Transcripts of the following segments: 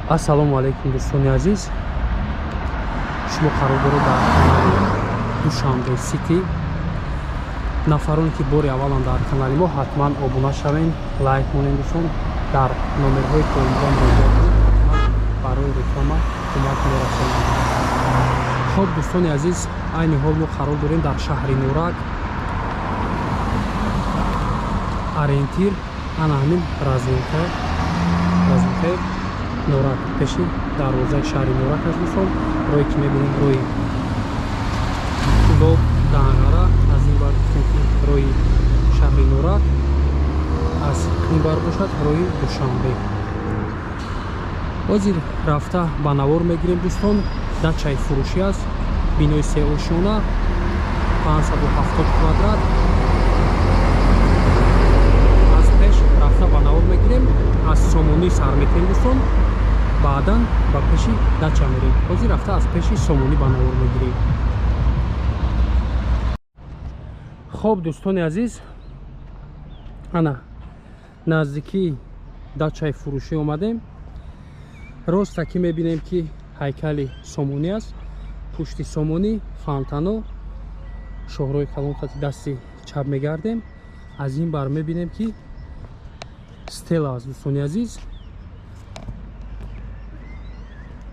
Ассалому алайкум дӯстони азиз. Шумо қарор доред дар канали Душанбе Сити. Нафароне ки бори аввалан дар канали мо, ҳатман обуна шавед, лайк монед дӯстон, дар номерҳои поинтон муроҷиат кунед, ҳатман барои реклама кӯмак мерасонанд. Хоб дӯстони азиз, айни ҳол мо қарор дорем дар шаҳри Норак. Ориентир ана ҳамин разинкаи Норак, пеши дарвозаи шаҳри Норак аст дӯстон. Роҳе ки мебинем роҳи Кулоб Данғара, аз ин бар гуфтем ки роҳи шаҳри Норак, аз ин бар бошад роҳи Душанбе. Ҳозир рафта ба навор мегирем дӯстон. Дачаи фурӯшӣ аст, бинои сеошёна, 570 квадрат. Аз пеш рафта ба навор мегирем, аз Сомонӣ сар мекунем дӯстон, баъдан ба пеши дача мерем. Ҳозир рафта аз пеши Сомонӣ ба навор мегирем. Хоб дӯстони азиз, ана наздикии дачаи фурӯшӣ омадем. Роста ки мебинем ки ҳайкали Сомонӣ аст. Пушти Сомонӣ фонтано, шоҳрои калон хати дасти чап мегардем. Аз ин бар мебинем ки стела аст дӯстони азиз,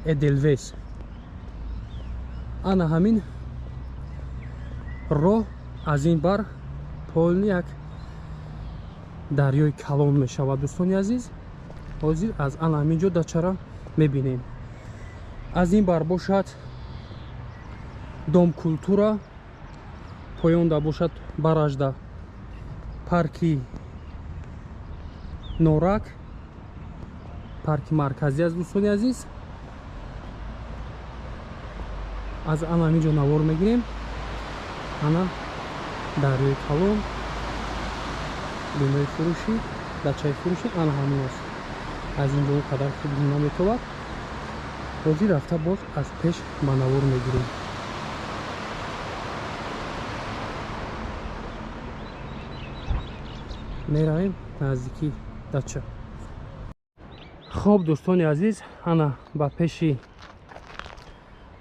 Эделвейс. Ана ҳамин роҳ аз ин бар полни як дарёи калон мешавад дӯстони азиз. Ҳозир аз ана ҳамин ҷо дачара мебинем. Аз ин бар бошад Дом культура, поёнда бошад баражда парки Норак, парки марказӣ аст дӯстони азиз. Аз ана ҳамин ҷо навор мегирем. Ана дарёи калон, бинои фурӯшӣ, дачаи фурӯшӣ ана ҳамин аст. Аз ин ҷо он қадар хуб наметобад. Ҳозир рафта боз аз пеш ба навор мегирем. Меравем наздики дача. Хоб дӯстони азиз, ана ба пеши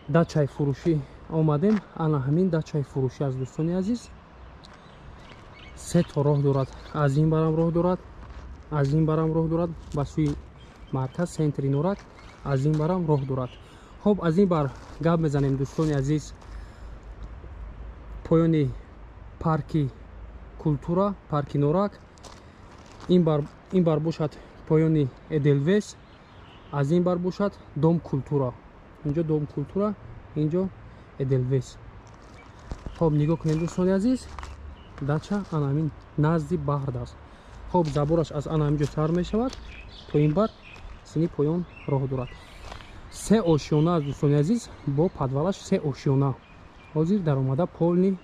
дачаи фурӯшӣ омадем. Ана ҳамин дачаи фурӯшӣ аст дӯстони азиз. Се то роҳ дорад. Аз ин барам роҳ дорад, аз ин барам роҳ дорад ба сӯи марказ, центри Норак, аз ин барам роҳ дорад. Хоб аз ин бар гап мезанем дӯстони азиз. Поёни парки культура, парки Норак, ин бар бошад поёни Эделвейс, аз ин бар бошад Дом культура. Инҷо Дом культура, инҷо Эделвейс. Хоб нигоҳ кунед дӯстони азиз, дача ана ҳамин назди баҳр аст. Хоб забораш аз ана ҳамин ҷо сар мешавад то ин бар сини поён роҳ дорад. Се ошёна аст дӯстони азиз, бо подвалаш се ошёна. Ҳозир даромада полни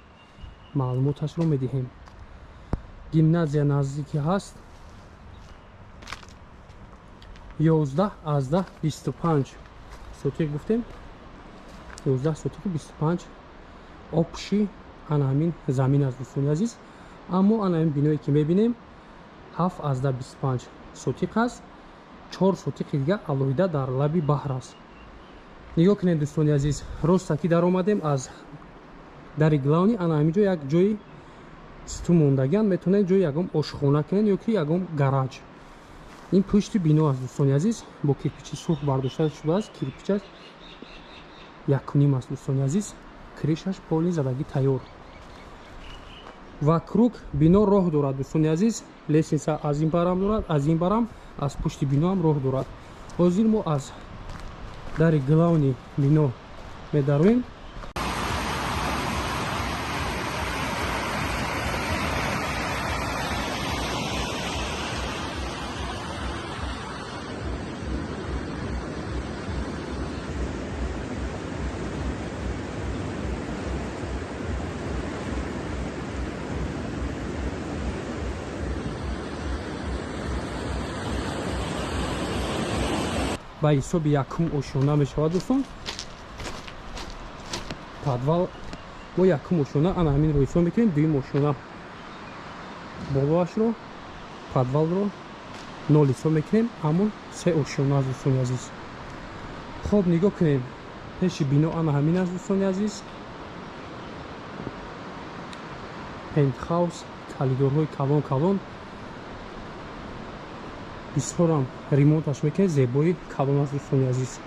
маълумоташро медиҳем. Гимназия наздики ҳаст. 11 аз 10 25 сотик гуфтем, 11 сотику 25 обши ана ҳамин замин аст дӯстони азиз. Аммо ана ҳамин биное ки мебинем 7 аз 10 25 сотиқ аст, 4 сотиқи дига алоҳида дар лаби баҳр аст. Нигоҳ кунед дӯстони азиз, роста ки даромадем аз дари главни, ана ҳамин ҷо як ҷои сту мондагиан, метавонед ҷои ягон ошхона кунед ё ки ягон гараж. Ин пушти бино аст дӯстони азиз, бо кирпичи сурх бардошта шудааст. Кирпичаш 1.5 аст дӯстони азиз, кришаш полни задагӣ тайёр. Вокруг бино роҳ дорад дӯстони азиз, лестница аз ин барам дорад, аз ин барам, аз пушти бино ҳам роҳ дорад. Ҳозир мо аз дари главни бино медароем. Ба ҳисоби якум ошёна мешавад дӯстон. Подвал мо якум ошёна ана ҳаминро ҳисоб мекунем, дуюм ошёна болоашро подвалро нол ҳисоб мекунем, аммо се ошёна аст дӯстони азиз. Хоб, нигоҳ кунем, пеши бино ана ҳамин аст, дӯстони азиз. Пентхаус, калидорҳои калон калон, бисёрам ремонташ мекунед, зебои калон аст, дӯстони азиз.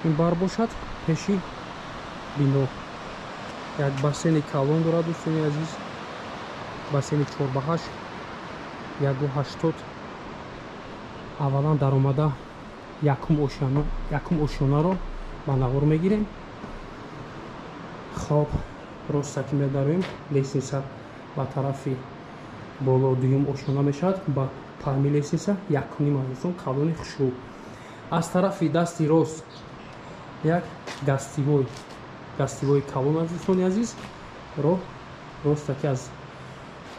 Ин бар бошад пеши бино. Як бассейни калон дорад, дӯстони азиз, бассейни 4 ба 8, 1,80. Аввалан даромада якум ошёнаро ба навор мегирем. Хоб, роста ки медароем, лестница ба тарафи боло дуюм ошёна мешавад, ба паҳми лестница 1,5 аст, дӯстон, калони хушрӯ. Аз тарафи дасти рост як гостевой калон аст, дӯстони азиз. Роҳ роста ки аз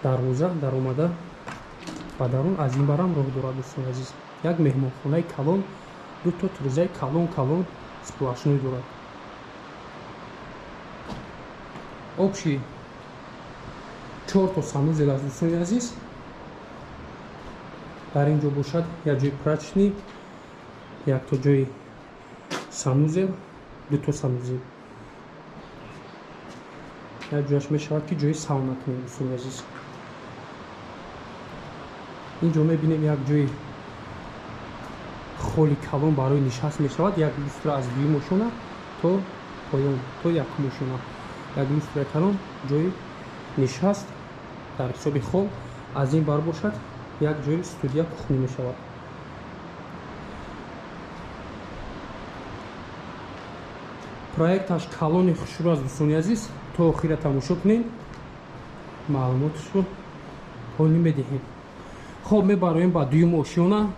дарвоза даромада ба дарун, аз ин барам роҳ дорад, дӯстони азиз. Як меҳмонхонаи калон, дуто тирезаи калон калон сплошной дорад. Общий 4 то санузел аст, дӯстони азиз. Дар ин ҷо бошад як ҷои прачечный, якто ҷои санузел, дуто санузел. Як ҷояш мешавад ки ҷои сауна кунем, дӯстони азиз. Ин ҷо мебинем як ҷои холи калон барои нишаст мешавад, як люстра аз дуюм ошёна то поён, то якум ошёна. Як люстраи калон ҷои нишаст дар ҳисоби хол. Аз ин бар бошад як ҷои студия кухня мешавад. Проекташ калони хушрӯ аст, дӯстони азиз. То охира тамошо кунем, маълумоташро ҳолӣ медиҳем. Хоб, мебароем ба дуюм ошёна.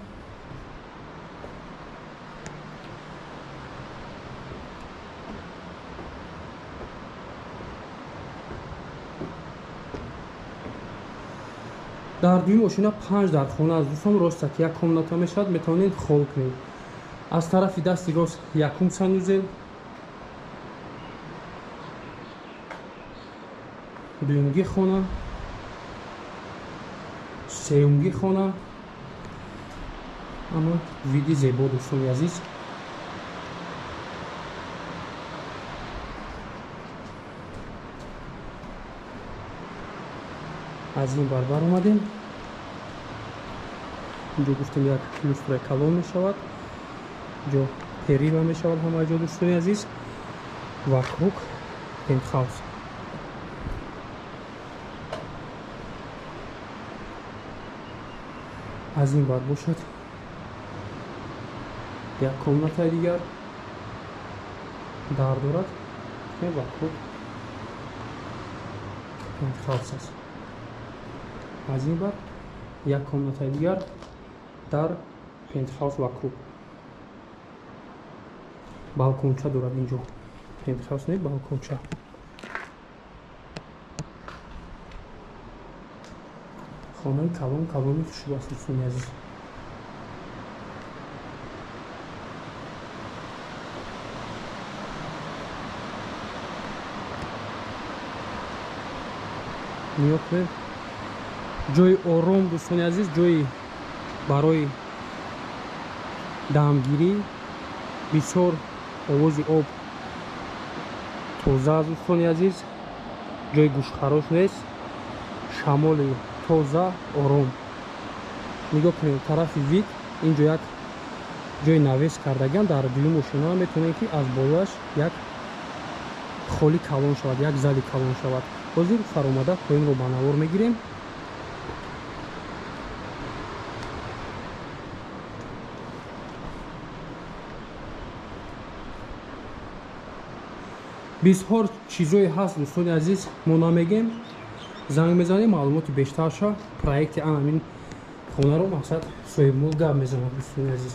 Дар дуюм ошёна 5 дархона аст, дӯстон. Роста ки як комната мешавад, метавонед хол кунед. Аз тарафи дасти рост якум санузел, дуюмги хона, сеюмги хона. Ама види зебо, дӯстони азиз. Аз ин барбар омадем. Инҷо гуфтем як люстраи калон мешавад, ҷо перила мешавад ҳама ҷо, дӯстони азиз. Вокруг пентхаус. Аз ин бар бошад як комнатаи дигар дар дорад, вокруг пентхаус аст. Аз ин бар як комнатаи дигар дар пентхаус вокруг. Балконча дорад инҷо, пентхаус не, балконча. Хонаи калон калони хушрӯ аст, дӯстони азиз. Нигоҳ кунед, ҷои ором, дӯстони азиз, ҷои барои дамгирӣ. Бисёр овози об тоза аст, дӯстони азиз. Ҷои гӯшхарош нест, шамоли тоза, ором. Нигоҳ кунед тарафи вид, инҷо як ҷои навес кардагиам. Дар дуюм ошёна метавонем ки аз болояш як холи калон шавад, як зали калон шавад. Ҳозир фаромада поинро ба навор мегирем. Бисёр чизое ҳаст, дӯстони азиз, мо намегем. Занг мезанем, маълумоти бештарша проекти ан ҳамин хонаро мақсад соҳибмулк гап мезанад, дӯстони азиз.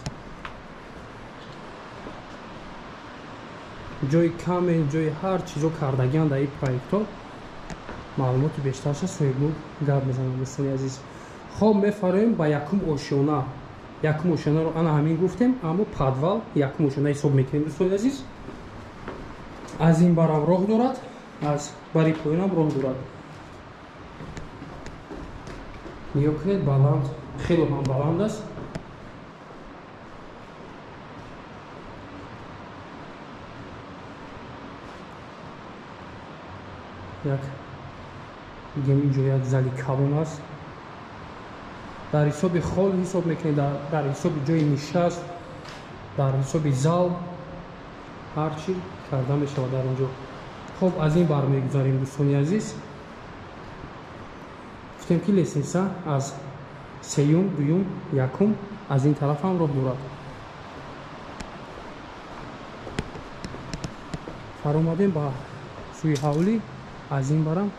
Ҷои каме, ҷои ҳар чизо кардагиан дар ин проектҳо, маълумоти бештарша соҳибмулк гап мезанад, дӯстони азиз. Хоб, мефароем ба якум ошёна. Якум ошёнаро ана ҳамин гуфтем, аммо подвал якум ошёна ҳисоб мекунем, дӯстони азиз. Аз ин барам роҳ дорад, аз бари поёнам роҳ дорад. Нигоҳ кунед, баланд, хело ҳам баланд аст. Як бигем инҷо як зали калон аст. Дар ҳисоби хол ҳисоб мекунем, дар ҳисоби ҷои нишаст, дар ҳисоби зал ҳар чӣ карда мешавад дар инҷо. Хоб, аз ин бармегузарем дӯстони азиз. Гуфтем ки лестница аз сеюм, дуюм, якум аз ин тараф ҳам роҳ дорад. Фаромадем ба сӯи ҳавлӣ, аз ин барам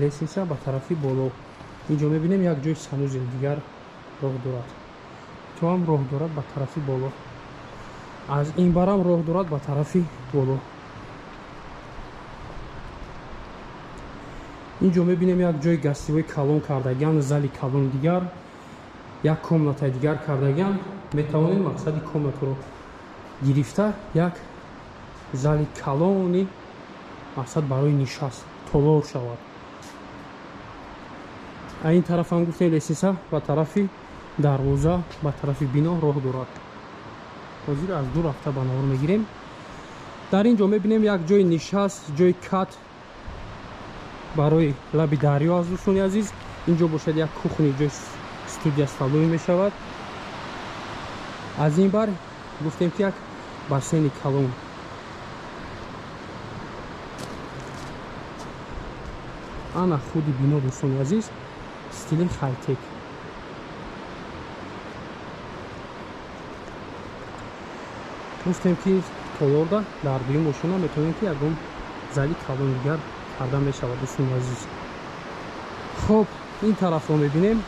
лестница ба тарафи боло. Инҷо мебинем як ҷои санузел дигар роҳ дорад. То ҳам роҳ дорад ба тарафи боло. Аз ин барам роҳ дорад ба тарафи боло. Инҷо мебинем як ҷои гастивои калон кардагиан, зали калон дигар, як комнатаи дигар кардагиан. Метавонем мақсади комнатаро гирифта як зали калони мақсад барои нишаст толор шавад. Ин тараф ҳам гуфтем лестница ба тарафи дарвоза, ба тарафи бино роҳ дорад. Ҳозир аз дур рафта ба навор мегирем. Дар ин ҷо мебинем як ҷои нишаст, ҷои кат барои лаби дарё аст дӯстони азиз. Инҷо бошад як кухни, ҷои студия столовый мешавад. Аз ин бар гуфтем ки як бассейни калон. Ана худи бино дӯстони азиз, стили хайтек. Гуфтем ки толорда дар дуюм ошона метавонем ки ягон зали калон дигар карда мешавад дӯстони азиз. Хоб, ин тарафро мебинем.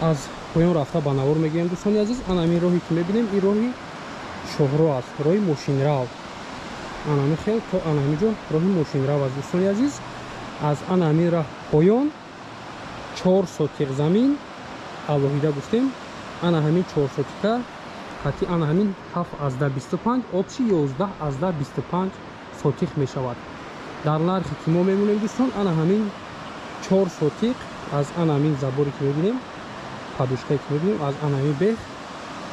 Аз поён рафта ба навор мегирем дӯстони азиз. Ана ҳамин роҳе ки мебинем, ин роҳи шоҳроҳ аст, роҳи мошинрав. Ана ҳамин хел то ана ҳамин ҷо роҳи мошинрав аст дӯстони азиз. Аз ана ҳамин раҳ поён 4 сотиқ замин алоҳида гуфтем. Ана ҳамин 4 сотика хати ана ҳамин 7,25 обши 11,25 сотиқ мешавад. Дар нархе ки мо мемонем дӯстон, ана ҳамин 4 сотиқ аз ана ҳамин заборе ки мебинем, подушкае ки мебинем, аз ана ҳамин бех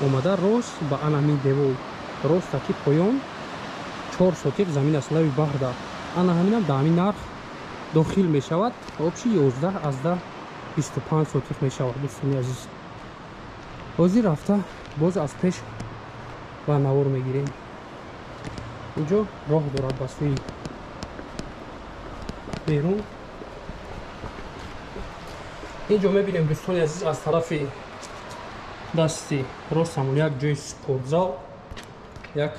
омада рост ба ана ҳамин девол, рост таки поён 4 сотиқ замин аст лаби баҳрда. Ана ҳаминам дар ҳамин нарх дохил мешавад. Обши 11,25 сотиқ мешавад дӯстони азиз. Ҳозир рафта боз аз пеш ба навор мегирем. Инҷо роҳ дорад ба сӯи берун. Инҷо мебинем дӯстони азиз аз тарафи дасти ростамон як ҷои спортзал, як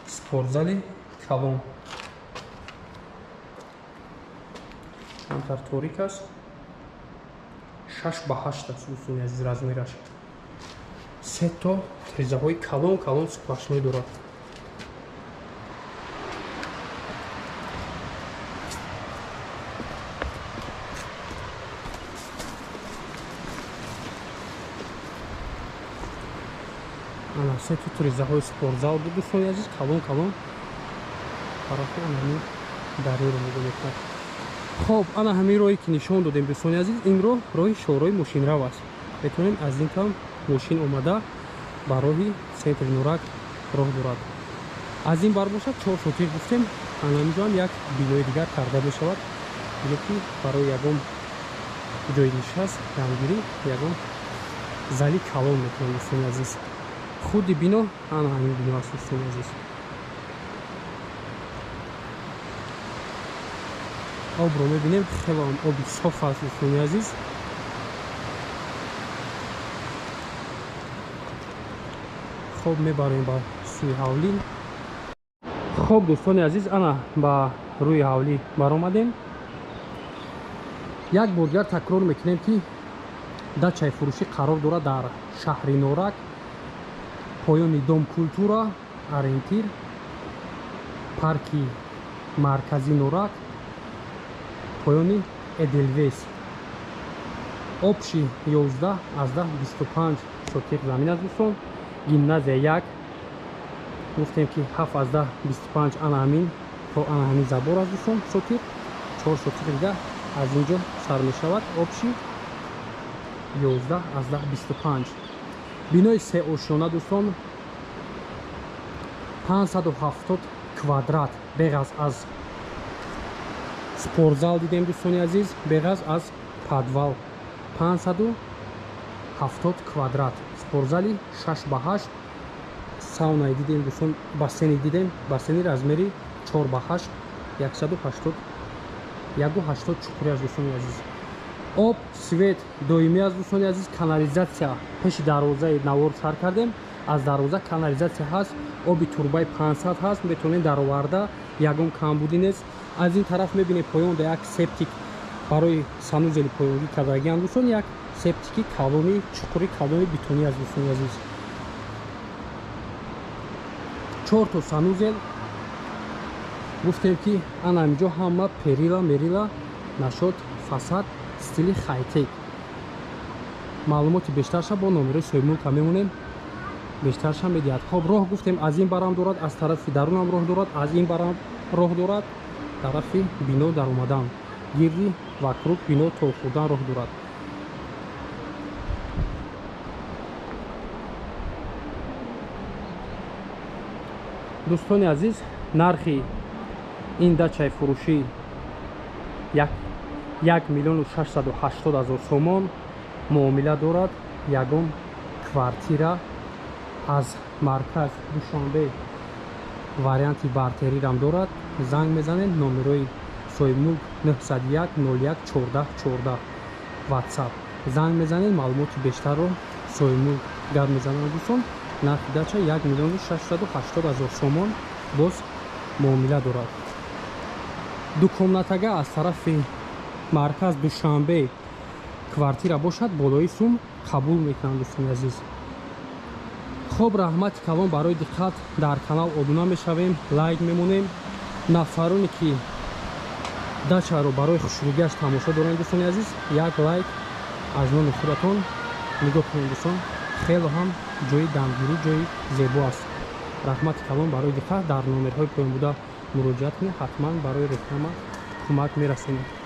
спортзали калон. Камтар торик аст. 6 ба 8 аст дӯстони азиз размераш. Се то трезаҳои калон калон сплошной дорад. Ана се то трезаҳои спортзал буд дӯстони азиз, калон калон тарафи анами дарёро нигоҳ мекунад. Хоб, ана ҳамин роҳе ки нишон додем дӯстони азиз, ин роҳ роҳи шоҳроҳи мошинрав аст. Метавонем аз ин там мошин омада ба роҳи центри Норак роҳ дорад. Аз ин бар бошад 4 сотиқ гуфтем. Ана ҳаминҷо ҳам як бинои дигар карда мешавад, ки барои ягон ҷои нишаст, дамгирӣ, ягон зали калон метавонем дӯстони азиз. Худи бино ана ҳамин бино аст дӯстони азиз. Обро мебинем, хеле ҳам оби соф аст дӯстони азиз. Хоб, мебарем ба сӯи ҳавлӣ. Хоб дӯстони азиз, ана ба рӯи ҳавлӣ баромадем. Як бор дигар такрор мекунем ки дачаи фурӯшӣ қарор дорад дар шаҳри Норак, поёни Дом культура, ориентир парки маркази Норак, поёни Эделвейс. Обши 11,25 сотиқ замин аст дӯстон. Гимназия 1 гуфтем ки 7,25 ана ҳамин то ана ҳамин забор аст дӯстон сотиқ. 4 сотиқ дига аз инҷо сар мешавад. Обши 11,25. Бинои сеошёна дӯстон, 570 квадрат беғаз аз Спортзал дидем дӯстони азиз, беғаз аз подвал 570 квадрат. Спортзали 6 ба 8. Саунаи дидем дӯстон, бассейни дидем, бассейни размери 4 ба 8, 180 180 чуқурӣ аст дӯстони азиз. Об, свет доимӣ аст дӯстони азиз. Канализатсия пеши дарвозаи навор сар кардем, аз дарвоза канализатсия ҳаст, оби турбаи 500 ҳаст, метавонем дароварда, ягон камбудӣ нест. Аз ин тараф мебинем поён да як септик барои санузели поёнгӣ кардагиам дӯстон, як септики калони чуқури калони бетонӣ аст дӯстони азиз. 4 то санузел гуфтем ки ана ҳаминҷо ҳама перила мерила нашод фасад стили хайтек. Маълумоти бештарша бо номерои соҳибмулка мемонем, бештарша медиҳад. Хоб, роҳ гуфтем аз ин барам дорад, аз тарафи дарунам роҳ дорад, аз ин барам роҳ дорад, тарафи бино даромадан, гирди вокруг бино то хӯрдан роҳ дорад. Дӯстони азиз, нархи ин дачаи фурӯшӣ 1 680 000 сомон муомила дорад. Ягон квартира аз марказ Душанбе варианти бартерирам дорад. Занг мезанед, номерои соҳибмулк 901 01 14 14 WhatsApp. Занг мезанед, маълумоти бештарро соҳибмулк гап мезананд дӯстон. Нархи дача 1 680 000 сомон боз муомила дорад. Дукомнатага аз тарафи марказ Душанбе квартира бошад, болои сум қабул мекунанд дӯстони азиз. Хоб, раҳмати калон барои диққат. Дар канал обуна мешавем, лайк мемонем. Нафароне ки дачаро барои хушрӯгиаш тамошо доранд дӯстони азиз, як лайк аз номи худатон нигоҳ кунед дӯстон. Хело ҳам ҷои дамгирӣ, ҷои зебо аст. Раҳмати калон барои диққат. Дар номерҳои поён буда муроҷиат кунед, ҳатман барои реклама кӯмак мерасонем.